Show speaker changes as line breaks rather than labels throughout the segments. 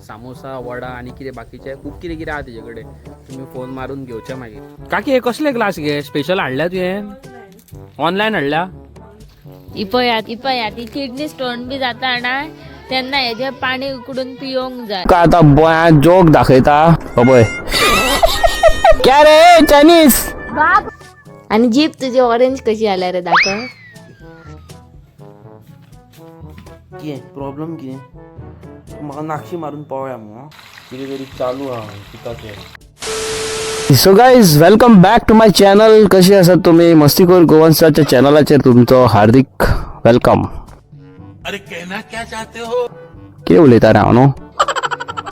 सामोसा, वडा आनी कितें बाकीचें खूब कितें कितें आहा तेजे कडेन. तुमी फोन मारून घेवचे मागीर. काकी, हे कसले ग्लास घे स्पेशल हाडल्या तुवें? ऑनलायन हाडल्या?
ही पळयात, ही पळयात, ही किडनी स्टोन बी जाता ना तेन्ना हेजे पाणी उकडून पियोंक जाय.
का आता बोया जोक दाखयता हो पळय. क्या रे चायनीज?
आणि जीप तुझी ऑरेंज कशी आल्या रे, दाखव.
कितें प्रॉब्लम? कितें म्हाका नाक्षी मारून पळया मुगो.
कितें तरी चालू आहा कित्याचें.
So guys, welcome back to my channel. कशी आसात तुम्ही? मस्तीखोर गोवन स्टारच्या चॅनलाचेर तुमचो हार्दिक welcome. अरे कहना क्या चाहते हो? कितें उलयता रे हांव न्हू?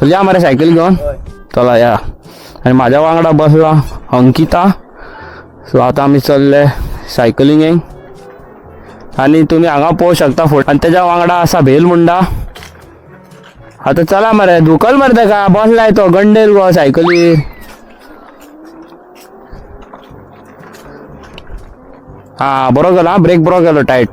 तर या मरे सायकल घेवन, चला या. आनी म्हाज्या वांगडा बसला अंकिता. सो आतां आमी चल्ले सायकलिंगेक आनी तुमी हांगा पळोवंक शकता फुडें. आनी तेज्या वांगडा आसा भेल मुंडा. आतां चला मरे, धुकल मरे तेका. बसलाय तो गंडेल गो सायकलीर. हा, बरो केलो. हा, ब्रेक बरो केलो, टायट.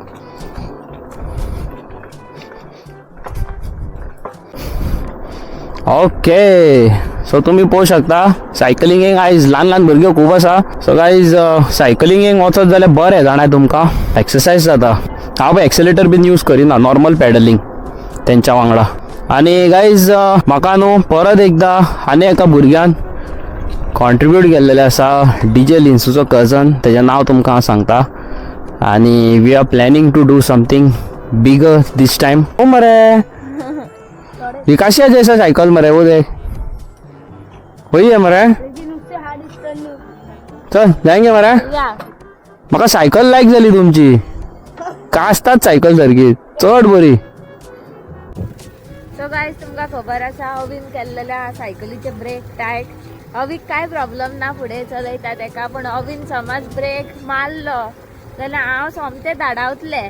ओके, सो तुमी पळोवंक शकता सायकलिंगेक आयज ल्हान ल्हान भुरगे खूब आसा. सो गायज, सायकलिंगेक वचत जाल्यार बरें जाणा, तुमकां एक्सरसायज जाता. हांव पळय एक्सेलेटर बीन यूज करिना, नॉर्मल पॅडलिंग तेंच्या वांगडा. आनी गायज, म्हाका न्हू परत एकदां आनी एका भुरग्यान कॉन्ट्रिब्यूट केल्लेलें आसा, डीजे लिन्सूचो कजन. तेजें नांव तुमकां हांव सांगता. आनी we are planning to do something bigger this time. ओ मरे, विकासिया जैसा सायकल मरे, वो देख, वही है मरे. चल, जाएंगे मरे. म्हाका सायकल लायक जाली तुमची. कास्ताच सायकल सारकी, चड बरी.
सो गायज, तुमकां खबर आसा अवीन केल्लेल्या सायकलीचे ब्रेक टायट. अवीक काय प्रॉब्लम ना, फुडें चलयता तेका. पण अवीन समज ब्रेक मारलो जाल्यार हांव सोमतें धाडावतलें.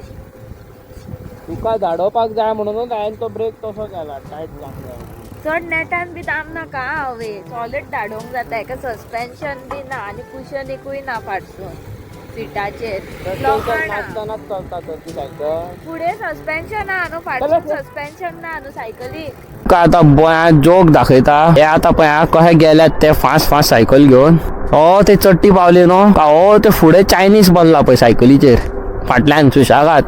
तुका धाडोवपाक जाय म्हणूनच हांवें तो ब्रेक तसो केला, टायट जावंक जाय.
चड नेटान बी दाम नाका हवे, सॉलिड धाडोवंक जाता. हेका सस्पेन्शन बी ना आनी कुशनिकूय ना फाटसून सिटाचेर लोखण आहा.
नाचतानाच चलता तर ती सायकल.
फुडें सस्पेन्शन आहा न्हू, फाटसून सस्पेन्शन ना न्हू सायकलीक.
का आता बोया जोक दाखयता हे. आतां पळय आं, कशे गेल्यात ते फास्ट फास्ट सायकल घेवन. हो, ते चडटी पावली न्हू, हो ते फुडें चायनीज बसला पळय सायकलीचेर फाटल्यान सुशेगाद.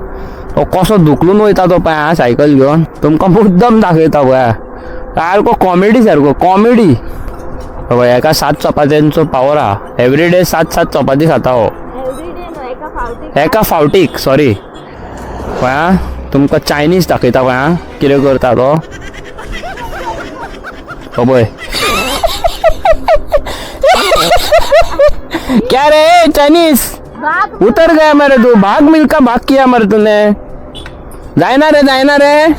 तो कसो धुकलून वयता तो पळय आं, सायकल घेवन. तुमकां मुद्दम दाखयता पळय, सारको कॉमेडी, सारको कॉमेडी पळय. हेका 7 चपात्यांचो पावर आहा. एवरीडे 7 7 चपाती खाता हो.
एवरीडे न्हू, एका फावटी.
एका फावटीक, सॉरी. पळय आं, तुमकां चायनीज दाखयता पळय आं, कितें करता तो. हो पळय. क्या रे चायनीज, उतर गया मरे तू. भाग मिल्खा भाग किया मरे तूने. जायना रे, जायना रे.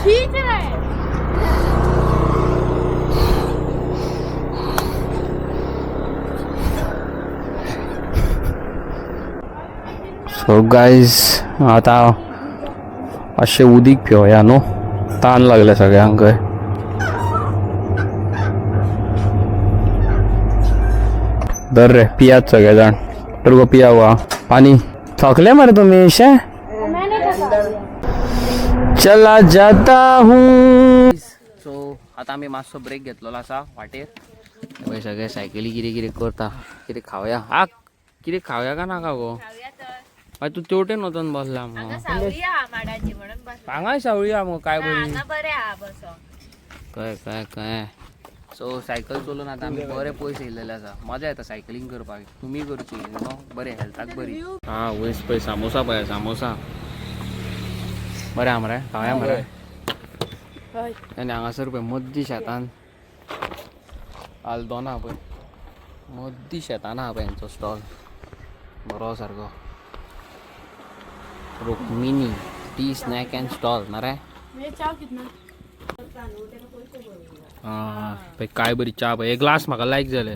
सो गायज, आता मातशें उदीक पिवया न्हू, तान लागले सगळ्यांकय. धर रे, पियात सगळे जाण. तर गो पिया वा पाणी. थकले मरे तुम्ही शे. चला जाता हूँ. सो आता आमी मातसो ब्रेक घेतलेलो आसा वाटेर. पळय सगळे सायकली कितें कितें करता. कितें खावया? आ, कितें खावया का नाका गो? मागीर तूं तेवटेन वचोन बसला मगो.
हांगा सावळी आहा माडाची म्हणून बसला.
हांगाय सावळी आहा मगो, काय बरी.
हांगा बरें आहा बसोंक.
कळ्ळें कळ्ळें कळ्ळें. सो सायकल चलोवन आतां आमी बरे पयस येयलेले आसा. मजा येता सायकलींग करपाक. तुमी करची न्हू, बरें हेल्थाक बरी. हा, वयस पळय सामोसा, पळय सामोसा. बरें आहा मरे, खावया मरे. आनी हांगासर पळय मद्दी शेतान आल्दोना, पळय मद्दी शेतान आहा पळय हेंचो स्टॉल बरो सारको. Rukmini T snack and stall मरे. पळय काय बरी च्या पळय. हे ग्लास म्हाका लायक जाले.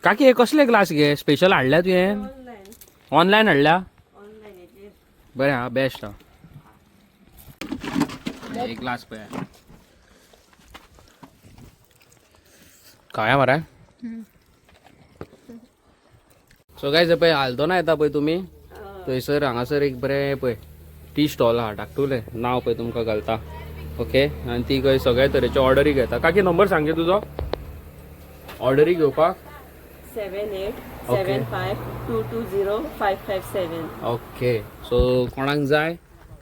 काकी, हे कसले ग्लास घे स्पेशल हाडल्या तुवें? ऑनलायन हाडल्या? बरें आहा, बेस्ट आहा. एक ग्लास पळय, खावया मरे. सो गायज, पळय आल्दोना येता पळय तुमी, थंयसर हांगासर एक बरें पळय टी स्टॉल आहा धाकटुलें. नांव पळय तुमकां घालता. ओके, आनी ती खंय सगळ्या तरेच्यो ऑर्डरी घेता. काकी नंबर सांगे तुजो ऑर्डरी घेवपाक.
7 8
Okay.
7 5 2 2 0 5 5 7.
Okay, so कोणाक जाय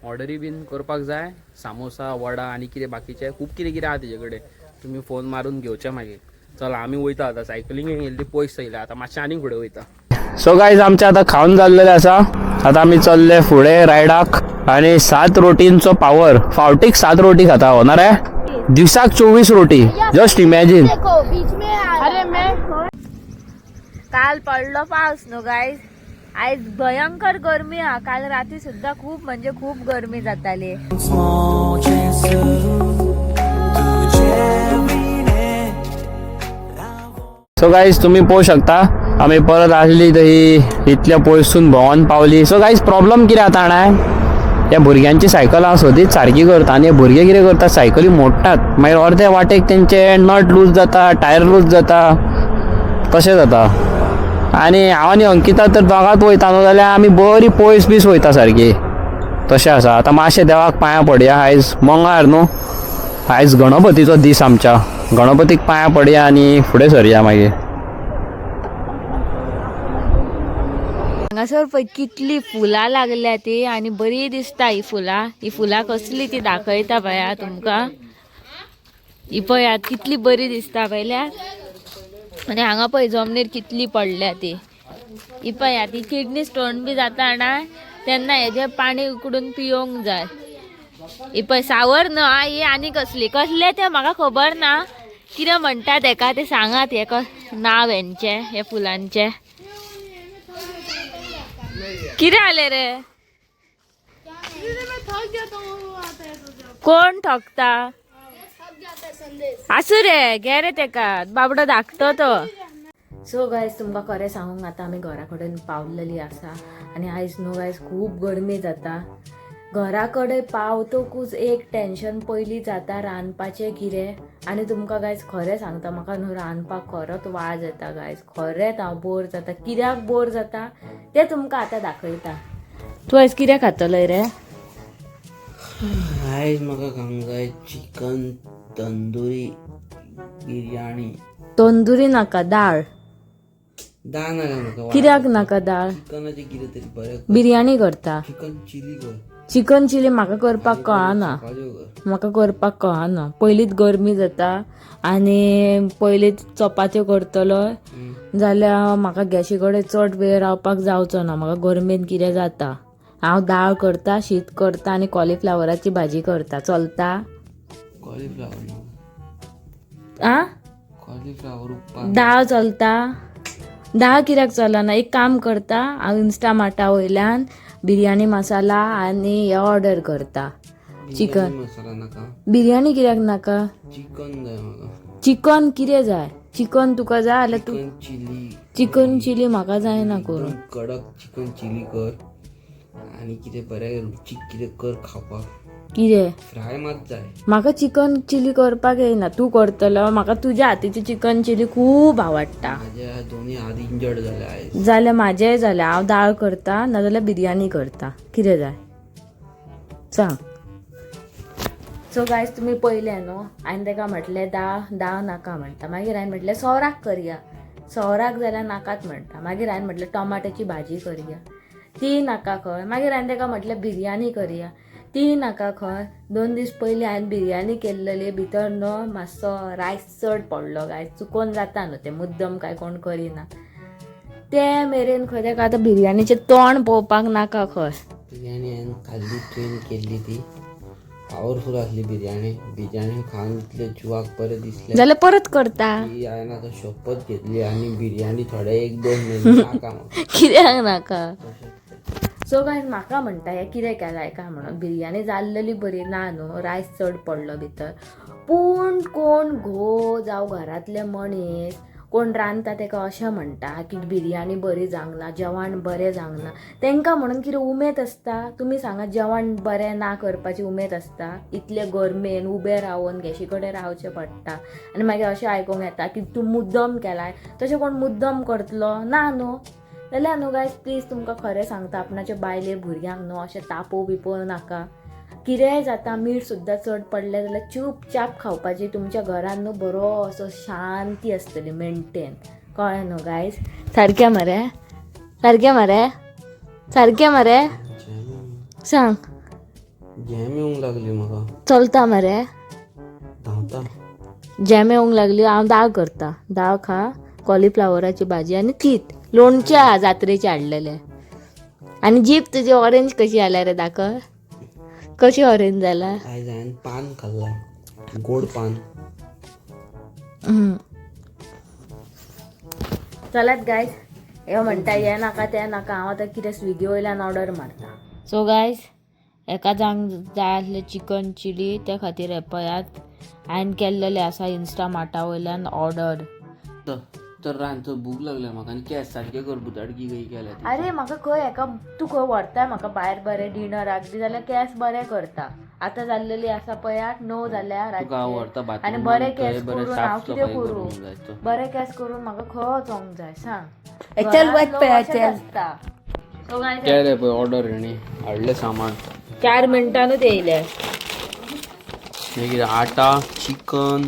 ऑर्डरी बीन करपाक जाय, सामोसा, वडा आनी कितें बाकीचें खूब कितें कितें आहा तेजे कडेन, तुमी फोन मारून घेवचे मागीर. चला आमी वयता आतां, सायकलींग येयली पयस येयल्या, आतां मातशें आनीक फुडें वयता. सो गायज आमचें आतां खावन जाल्लेलें आसा, आतां आमी चल्ले फुडें रायडाक. आनी 7 रोटींचो पावर, फावटीक 7 रोटी खाता हो ना रे, दिवसाक 24 रोटी, जस्ट इमॅजीन.
काल पडलो पावस न्हू गायज, आयज भयंकर गरमी हा. काल राती सुद्धा खूप म्हणजे खूप गरमी जाताली.
सो गायज तुम्ही पळोवंक शकता आमी परत आसली थंय इतल्या पयसून भोंवन पावली. सो गायज प्रॉब्लम कितें जाता जाणा, ह्या भुरग्यांची सायकल हांव सदींच सारकी करता आनी हे भुरगे कितें करता, सायकली मोडटात, मागीर अर्दे वाटेक तेंचे नट लूज जाता, टायर लूज जाता, तशें जाता. आनी हांव आनी अंकिता तर दोगांत वयता न्हू जाल्यार आमी बरी पयस बीस वयता सारकी, तशें आसा. आतां मातशें देवाक पांयां पडया, आयज मंगळार न्हू, आयज गणपतीचो दीस आमच्या, गणपतीक पांयां पडया आनी फुडें सरया मागीर.
हांगासर पळय कितली फुलां लागल्या ती आनी बरी दिसता ही फुलां. ही फुलां कसली ती दाखयता पळया तुमकां. ही पळयात कितली बरी दिसता पळयल्यार. आनी हांगा पळय जमनीर कितली पडल्या ती. ही पळयात, ही किडनी स्टोन बी जाता ना तेन्ना हेजें पाणी उकडून पियोंक जाय. ही पळय सावर न्हू आ, ही आनी कसली कसलें तें म्हाका खबर ना, कितें म्हणटा तेका तें सांगात, हें नांव हेंचें हे फुलांचें. कितें जालें रे, कोण थकता? आसूं रे, घे रे तेका, बाबडो धाकटो तो. सो गायज तुमकां खरें सांगूंक आतां आमी घरा कडेन पावलेली आसा आनी आयज न्हू गायज खूब गरमी जाता. घरा कडेन पावतकूच एक टेंशन पयलीं जाता रांदपाचें कितें. आनी तुमकां गायज खरें सांगता, म्हाका न्हू रांदपाक खरोच वाज येता गायज, खरेंच हांव बोर जाता. कित्याक बोर जाता तें तुमकां आतां दाखयता. तूं आयज कितें खातलोय रे?
आयज म्हाका खावंक जाय चिकन तंदुरी बिरयाणी.
तंदुरी नाका, दाळ.
दाळ नाका म्हाका.
कित्याक नाका दाळ?
चिकनाचें कितें तरी बरें कर.
बिरयाणी करता.
चिकन चिली कर.
चिकन चिली म्हाका करपाक कळना.
चपात्यो कर.
म्हाका करपाक कळना, पयलींच गरमी जाता आनी पयलींच चपात्यो करतलो जाल्यार म्हाका गॅशी कडेन चड वेळ रावपाक जावचो ना, म्हाका गरमेन कितें जाता. हांव दाळ करता, शीत करता आनी कॉलिफ्लावराची भाजी करता. चलता?
कॉलिफ्लावर नाका.
आ
कॉलिफ्लावर उपाय.
दाळ चलता? दाळ कित्याक चलना? एक काम करता, हांव इन्स्टा मार्टा वयल्यान बिरयानी मसाला आनी हें ऑर्डर करता, चिकन.
मसाला नाका.
बिरयानी कित्याक नाका?
चिकन जाय म्हाका.
चिकन कितें जाय? चिकन तुका जाय जाल्यार तूं
चिकन चिली.
चिकन चिली म्हाका जायना करून.
एकदम कडक चिकन चिली कर आनी कितें बरें रुचीक कितें कर खावपाक.
कितें?
फ्राय मात जाय.
म्हाका चिकन चिली करपाक येयना, तूं करतलो. म्हाका तुज्या हातीची चिकन चिली खूब आवडटा.
माझ्या दोन्ही हात इंजर्ड जाले आयज.
जाल्यार म्हाजेंय जालें. हांव दाळ करता नाजाल्यार बिरयानी करता, कितें जाय सांग. सो गायज तुमी पयलें न्हू, हांवें ताका म्हटलें दाळ दाळ नाका म्हणटा. मागीर हांवें म्हटलें सोराक करया, सोराक जाल्यार नाकात म्हणटा. मागीर हांवें म्हटलें टोमाट्याची भाजी करया, ती नाका खंय. मागीर हांवें ताका म्हटलें बिरयानी करया, ती नाका खंय. 2 दीस पयलीं हांवें बिरयानी केल्लेली, भितर न्हू मातसो रायस चड पडलो गायज, चुकोन जाता न्हू तें, मुद्दम काय कोण करिना. ते मेरेन खंय ताका आतां बिरयानीचें तोंड पळोवपाक नाका खंय.
बिरयानी हांवें खाल्ली, ट्रेन केल्ली, ती पावरफूल आसली बिरयानी. बिरयानी खावन इतले जिवाक बरें दिसलें
जाल्यार परत करता.
की हांवें आतां शपथ घेतली आनी बिरयानी थोडे 1-2 म्हयने नाका म्हाका.
कित्याक नाका? सो गायज म्हाका म्हणटा हें कितें केलां काय म्हणून. बिरयानी जाल्लेली बरी ना न्हू, रायस चड पडलो भितर. पूण कोण घोव जावं घरांतले मनीस कोण रांदता तेका अशें म्हणटा की बिरयानी बरी जावंक ना, जेवण बरें जावंक ना, तेंकां म्हणून कितें उमेद आसता? तुमी सांगा, जेवण बरें ना करपाची उमेद आसता? इतले गरमेन उबें रावन गॅशी कडेन रावचें पडटा आनी मागीर अशें आयकूंक येता की तूं मुद्दम केलाय. तशें कोण मुद्दम करतलो ना न्हू. जाल्यार न्हू गायज प्लीज तुमकां खरें सांगता, आपणाच्या बायले भुरग्यांक न्हू अशें तापोवं बिपोवं नाका. कितेंय जाता, मीठ सुद्दां चड पडलें जाल्यार चुपचाप खावपाची. तुमच्या घरान न्हू बरो असो शांती आसतली मेंटेन. कळ्ळें न्हू गायज? सारकें मरे, सारकें मरे, सारकें मरे, सांग.
जॅम येवंक लागली म्हाका.
चलता मरे?
धांवता.
जॅम येवंक लागली. हांव दाळ करता, दाळ खा, कॉलिफ्लावराची भाजी आनी थीत लोणचें आहा जात्रेचें हाडलेलें. आनी जीप तुजी ऑरेंज कशी आल्या रे? दाखय कशी ऑरेंज जाला.
आयज हांवें पान खाल्ला, गोड पान.
चलात गायज, हे म्हणटा हें नाका तें नाका. हांव आतां कितें स्विगी वयल्यान ऑर्डर मारता. सो गायज, एका जांक जाय आसलें चिकन चिली, त्या खातीर हें पळयात, हांवें केल्लेलें आसा इन्स्टा मार्टा वयल्यान ऑर्डर.
तर रांदचो भूक लागल्या म्हाका आनी केस सारके कर, बुताडकी खंय केल्या ती.
अरे म्हाका खंय हेका तूं खंय व्हरताय म्हाका भायर बरें डिनराक बी जाल्यार केस बरें करता. आतां जाल्लेली आसा पळयात 9 जाल्या
तुका हांव व्हरता
रातचे आनी
बाथरूमान,
बरें
थंय
केस
बरें
करून
साफ
हांव कितें
सफाई
करूं?
करूंक जाय तो.
बरें केस करून म्हाका खंय वचोंक जाय सांग?
चल
घरांत
वच
लोक
पळया,
अशेच
चल.
आसता. So guys,
केले पळय ऑर्डर, हेणी हाडलें सामान.
4 मिनटानूच येयले.
हें कितें आटा, चिकन,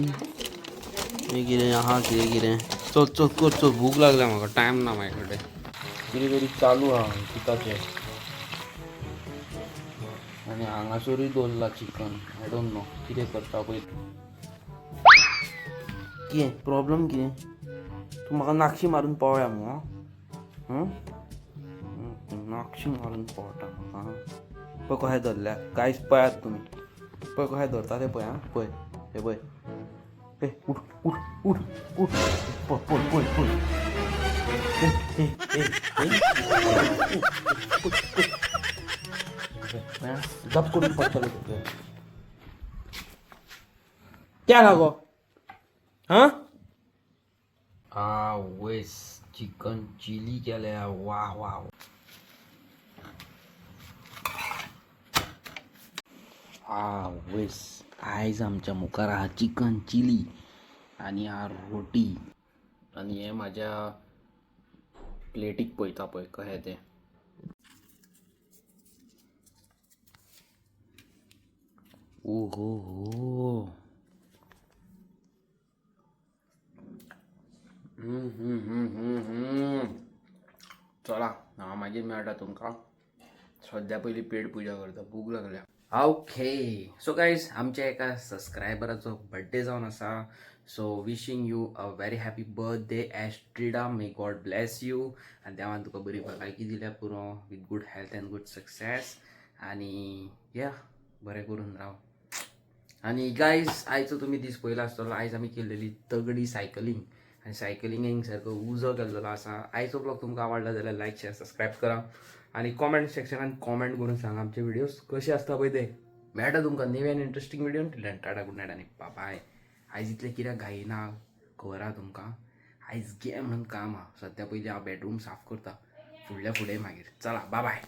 हें कितें आहा, कितें कितें. चल चल कर चल, भूक लागल्या म्हाका, टायम ना म्हाजे कडेन.
कितें तरी चालू आहा चिताचें आनी हांगासरूय दवरला चिकन. I don't know कितें करता पळय.
कितें प्रॉब्लम कितें? तूं म्हाका नाक्षी मारून पळया मुगो. नाक्षी मारून पळटा म्हाका. पळय कशें धरल्या गायस, पळयात तुमी, पळय कशें धरता तें पळय. आं, पळय हें पळय. ए उठ उठ उठ उठ, पळय पळय पळय पळय. ए ए ए ए, जप करून पडटलें तुका. क्या ना गो? हां आ वेस चिकन चिली केल्या. वा वा. आ वेस, आयज आमच्या मुखार आहा चिकन चिली आनी हा रोटी.
आनी हें म्हाज्या प्लेटीक पळयता, पळय कशें तें.
ओ हो हो.
चला, हांव मागीर मेळटा तुमकां. सद्या पयलीं पेट पुजा करता, भूक लागल्या.
ओके, सो गायज, आमच्या एका सबस्क्रायबराचो बड्डे जावन आसा. So wishing you a very happy birthday Astrida, may God bless you आनी देवान तुका बरी भलायकी दिल्या पुरो, with good health and good success. आनी या, बरें करून राव. आनी गायज, आयचो तुमी दीस पयला आसतलो. आयज आमी केल्लेली तगडी सायकलींग आनी सायकलिंगेक सारको उजो केल्लो आसा. आयचो ब्लॉग तुमकां आवडला जाल्यार लायक, शेअर, सबस्क्रायब करा आनी कॉमेंट सेक्शनान कॉमेंट करून सांगा आमचे व्हिडियोज कशे आसता पळय ते. मेळटा तुमकां नवे आनी interesting video. Till tata, good night आनी बाय. आयज इतलें कित्याक घाई ना खबर आहा तुमकां? आयज गे म्हणून काम आहा. सद्या पयलीं हांव बेडरूम साफ करता, फुडल्या फुडें मागीर. चला, बाय बाय.